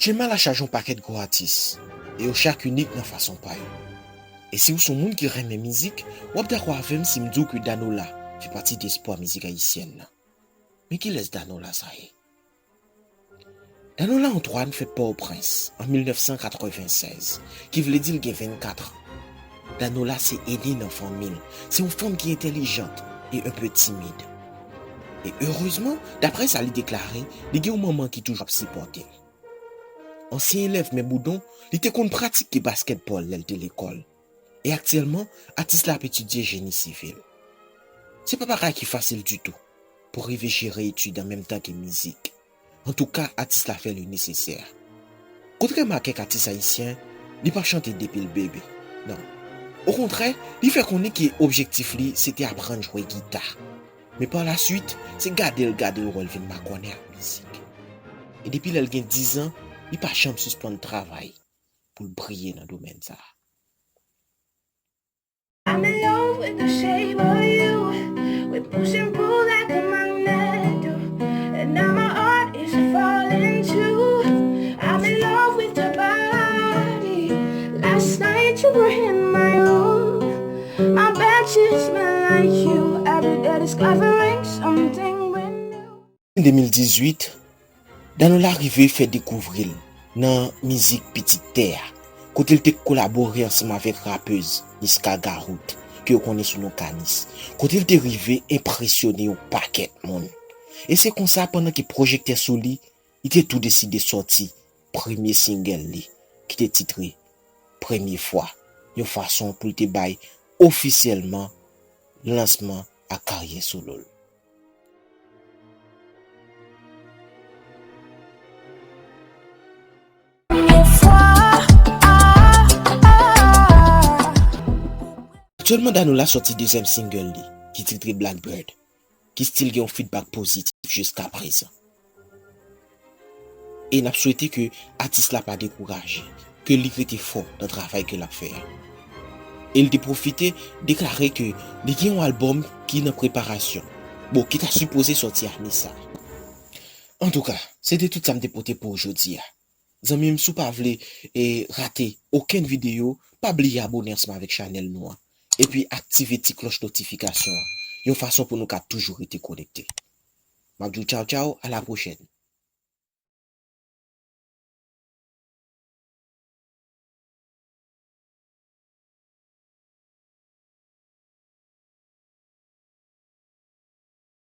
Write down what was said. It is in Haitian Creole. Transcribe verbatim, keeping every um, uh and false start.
Chemen la chaje yon pakèt gwo atis, e yo chak inik nan fason pa yo. E si w se yon moun ki renmen mizik, w ap dakò avè m si m di w ke Danola fè pati de espwa mizik ayisyèn nan. Men kilès Danola sa ye? Danola Antoine fèt Pòtoprens an mil nèf san katrevennsèz, ki vle di l gen vennkat an. Danola se ene nan fanmi l. Se yon fanm ki entèlijant e enpe timid. E erezman, daprè sa li deklare, li gen yon manman ki toujou ap sipòte l. Ansyen elèv Men Boudon, li te konn pratike baskètbòl lè l te lekòl. E aktyèlman, atis la ap etidye jeni sivil. Se pa bagay ki fasil ditou pou rive jere etid an menm tan ke mizik. Antouka, atis la fè le nesesè. Kontrèman a kèk atis ayisyen, li pa chante depi l bebe. Non. Okontrè, li fè konnen ke objektif li se te aprann jwe gita. Men pa la swit, se gade l gade l wè l vin makònen ak mizik. E depi lè l gen diz an, li pa janm sispann travay pou l briye nan domèn sa a. I'm in love with the shape of you. We push and pull like a magnet do. And now my heart is falling too. I'm in love with your body. Last night you were in my room. My bed sheets smell like you. Every day discovering something brand new. An de mil dizuit, Danola rive fè dekouvri l nan mizik Pitit Tè a, kote l te kolabore ansanm avèk rapez Niska Garout, ke yo konnen sou non Kanis, kote l te rive enpresyone yon pakèt moun. E se konsa, pandan ke pwojektè sou li, li te tou deside sòti premye single li, ki te titre Premye Fwa, yon fason pou l te bay ofisyèlman lansman a karyè solo l. Aktyèlman, Danola sòti dezyèm single li, ki titre Blackbird, ki still gen yon feedback pozitif jiska prezan. E n ap swete ke atis la pa dekouraje, ke li rete fò nan travay ke l ap fè a. E l te pwofite deklare ke li gen yon albòm ki nan preparasyon, bon, ki ta sipoze sòti ane sa a. Antouka, se te tout sa m te pote pou ou jodi a. Zanmi m, si w pa vle, e, rate okenn videyo, pa bliye abone ansanm avèk chanèl nou an. Epi aktive ti klòch notifikasyon an, yon fason pou nou ka toujou rete konekte. M ap di w tchaw tchaw, a la pwochèn.